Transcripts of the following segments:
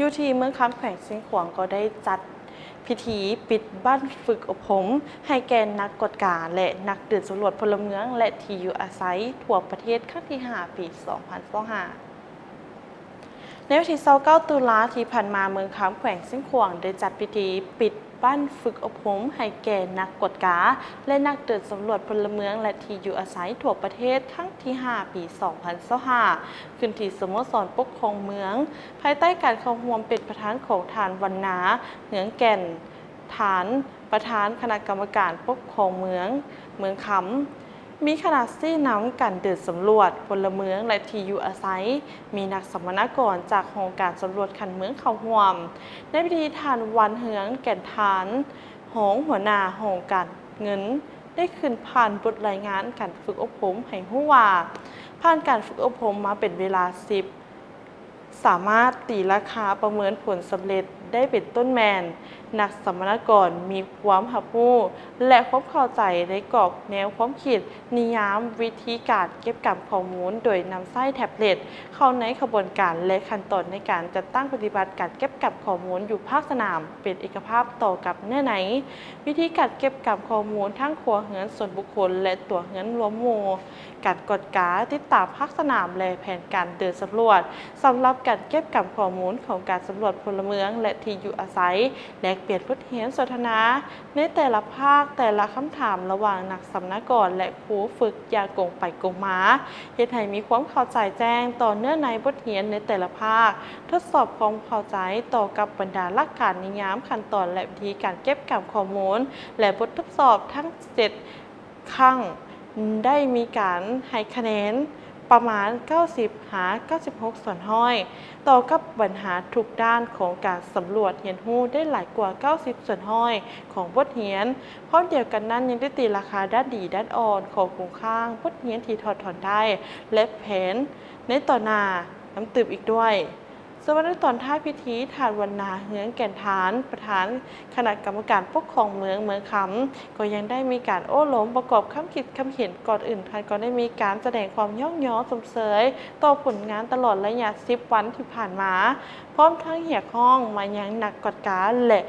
ຢູ່ທີ່ເມືອງຄຳ ແຂວງຊຽງຂວາງ ກໍໄດ້ຈັດພິທີປິດບ້ານຝຶກອົບຮົມໃຫ້ແກ່ນັກກວດກາ ແລະ ນັກເດີນສຳຫຼວດພົນລະເມືອງ ແລະ ທີ່ຢູ່ອາໄສທົ່ວປະເທດ ຄັ້ງທີຫ້າ ປີສອງພັນຊາວຫ້າ. ໃນວັນທີຊາວເກົ້າ ຕຸລາທີ່ຜ່ານມາ, ເມືອງຄຳ ແຂວງຊຽງຂວາງ ໄດ້ຈັດພິທີປິດບ້ານຝຶກອົບຮົມໃຫ້ແກ່ນັກກວດກາ ແລະ ນັກເດີນສຳຫຼວດພົນລະເມືອງ ແລະ ທີ່ຢູ່ອາໄສທົ່ວປະເທດ ຄັ້ງທີຫ້າ ປີສອງພັນຊາວຫ້າ ຂຶ້ນທີ່ສະໂມສອນປົກຄອງເມືອງ ພາຍໃຕ້ການເຂົ້າຮ່ວມເປັນປະທານຂອງທ່ານ ວັນນາ ເຮືອງແກ່ນ ທ່ານປະທານຄະນະກຳມະການປົກຄອງເມືອງ ເມືອງຄຳ, ມີຄະນະຊີ້ນຳການເດີນສຳຫຼວດພົນລະເມືອງ ແລະ ທີ່ຢູ່ອາໄສ, ມີນັກສຳມະນາກອນຈາກຫ້ອງການສຳຫຼວດຂັ້ນເມືອງເຂົ້າຮ່ວມ. ໃນພິທີ, ທ່ານ ວັນ ເຮືອງແກ່ນ ທ່ານຮອງຫົວໜ້າຫ້ອງການເງິນ ໄດ້ຂຶ້ນຜ່ານບົດລາຍງານການຝຶກອົບຮົມໃຫ້ຮູ້ວ່າ, ຜ່ານການຝຶກອົບຮົມມາເປັນເວລາສິບ ສາມາດຕີລາຄາປະເມີນຜົນສຳເລັດໄດ້ເປັນຕົ້ນແມ່ນ ນັກສຳມະນາກອນມີຄວາມຮັບຮູ້ ແລະ ຄວາມເຂົ້າໃຈໃນກອບແນວຄວາມຄິດ, ນິຍາມ, ວິທີການເກັບກຳຂໍ້ມູນໂດຍນຳໃຊ້ແທັບເລັດເຂົ້າໃນຂະບວນການ ແລະ ຂັ້ນຕອນໃນການຈັດຕັ້ງປະຕິບັດການເກັບກຳຂໍ້ມູນຢູ່ພາກສະໜາມເປັນເອກະພາບຕໍ່ກັບເນື້ອໃນ, ວິທີການເກັບກຳຂໍ້ມູນທັງຄົວເຮືອນສ່ວນບຸກຄົນ ແລະ ຕົວເຮືອນລວມໝູ່. ການກວດກາ, ຕິດຕາມພາກສະໜາມ ແລະ ແຜນການເດີນສຳຫຼວດ ສຳລັບການເກັບກຳຂໍ້ມູນຂອງການສຳຫຼວດພົນລະເມືອງ ແລະ ທີ່ຢູ່ອາໄສ, ແລກປ່ຽນບົດຮຽນສົນທະນາໃນແຕ່ລະພາກ, ແຕ່ລະຄຳຖາມລະຫວ່າງນັກສຳມະນາກອນ ແລະ ຄູຝຶກຢ່າງກົງໄປກົງມາ, ເຮັດໃຫ້ມີຄວາມເຂົ້າໃຈແຈ້ງຕໍ່ເນື້ອໃນບົດຮຽນໃນແຕ່ລະພາກ, ທົດສອບຄວາມເຂົ້າໃຈຕໍ່ກັບບັນດາຫຼັກການ, ນິຍາມ, ຂັ້ນຕອນ ແລະ ວິທີການເກັບກຳຂໍ້ມູນ ແລະ ບົດທົດສອບທັງເຈັດ ຄັ້ງ ໄດ້ມີການໃຫ້ຄະແນນປະມານເກົ້າສິບຫາເກົ້າສິບຫົກສ່ວນຮ້ອຍ ຕໍ່ກັບບັນຫາທຸກດ້ານຂອງການສຳຫຼວດຮຽນຮູ້ໄດ້ຫຼາຍກວ່າເກົ້າສິບສ່ວນຮ້ອຍຂອງບົດຮຽນ. ພ້ອມດຽວກັນນັ້ນ ຍັງໄດ້ຕີລາຄາດ້ານດີດ້ານອ່ອນຂອງໂຄງຮ່າງບົດຮຽນທີ່ຖອດຖອນໄດ້ ແລະ ແຜນໃນຕໍ່ໜ້ານຳຕື່ມອີກດ້ວຍ. ສຳລັບໃນຕອນທ້າຍພິທີ, ທ່ານ ວັນນາ ເຮືອງແກ່ນ ທ່ານປະທານຄະນະກຳມະການປົກຄອງເມືອງ ເມືອງຄຳ ກໍຍັງໄດ້ມີການໂອ້ລົມປະກອບຄຳຄິດຄຳເຫັນ. ກ່ອນອື່ນ, ທ່ານກໍໄດ້ມີການສະແດງຄວາມຍ້ອງຍໍຊົມເຊີຍຕໍ່ຜົນງານຕະຫຼອດໄລຍະສິບວັນທີ່ຜ່ານມາ, ພ້ອມທັງຮຽກຮ້ອງມາຍັງນັກກວດກາ ແລະ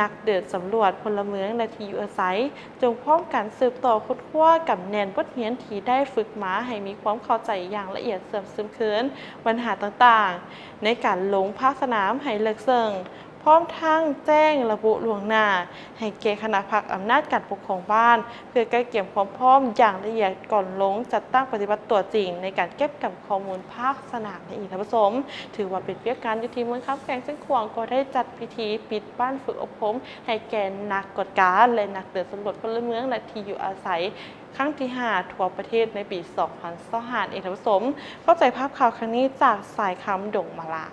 ນັກເດີນສຳຫຼວດພົນລະເມືອງ ແລະ ທີ່ຢູ່ອາໄສ ຈົ່ງພ້ອມກັນສືບຕໍ່ຄົ້ນຄວ້າກຳແໜ້ນບົດຮຽນທີ່ໄດ້ຝຶກມາໃຫ້ມີຄວາມເຂົ້າໃຈຢ່າງລະອຽດເຊື່ອມຊຶມຄືນບັນຫາຕ່າງໆ ໃນການລົງພາກສະໜາມໃຫ້ເລິກເຊິ່ງ, ພ້ອມທັງແຈ້ງລະບຸລ່ວງໜ້າໃຫ້ແກ່ຄະນະພັກອຳນາດການປົກຄອງບ້ານ ເພື່ອກະກຽມຄວາມພ້ອມຢ່າງລະອຽດກ່ອນລົງຈັດຕັ້ງປະຕິບັດຕົວຈິງໃນການເກັບກຳຂໍ້ມູນພາກສະໜາມນັ້ນເອງ. ທ່ານຜູ້ຊົມ, ຖືວ່າເປັນວຽກງານຢູ່ທີ່ເມືອງຄຳ ແຂວງຊຽງຂວາງ ກໍໄດ້ຈັດພິທີປິດບ້ານຝຶກອົບຮົມ ໃຫ້ແກ່ນັກກວດກາ ແລະ ນັກເດີນສຳຫຼວດພົນລະເມືອງ ແລະ ທີ່ຢູ່ອາໄສ ຄັ້ງທີຫ້າ ທົ່ວປະເທດໃນປີສອງພັນຊາວຫ້າ ເອງ. ທ່ານຜູ້ຊົມ, ເຂົ້າໃຈພາບຂ່າວຄັ້ງນີ້ຈາກສາຍຄຳ ດົງມາລາ.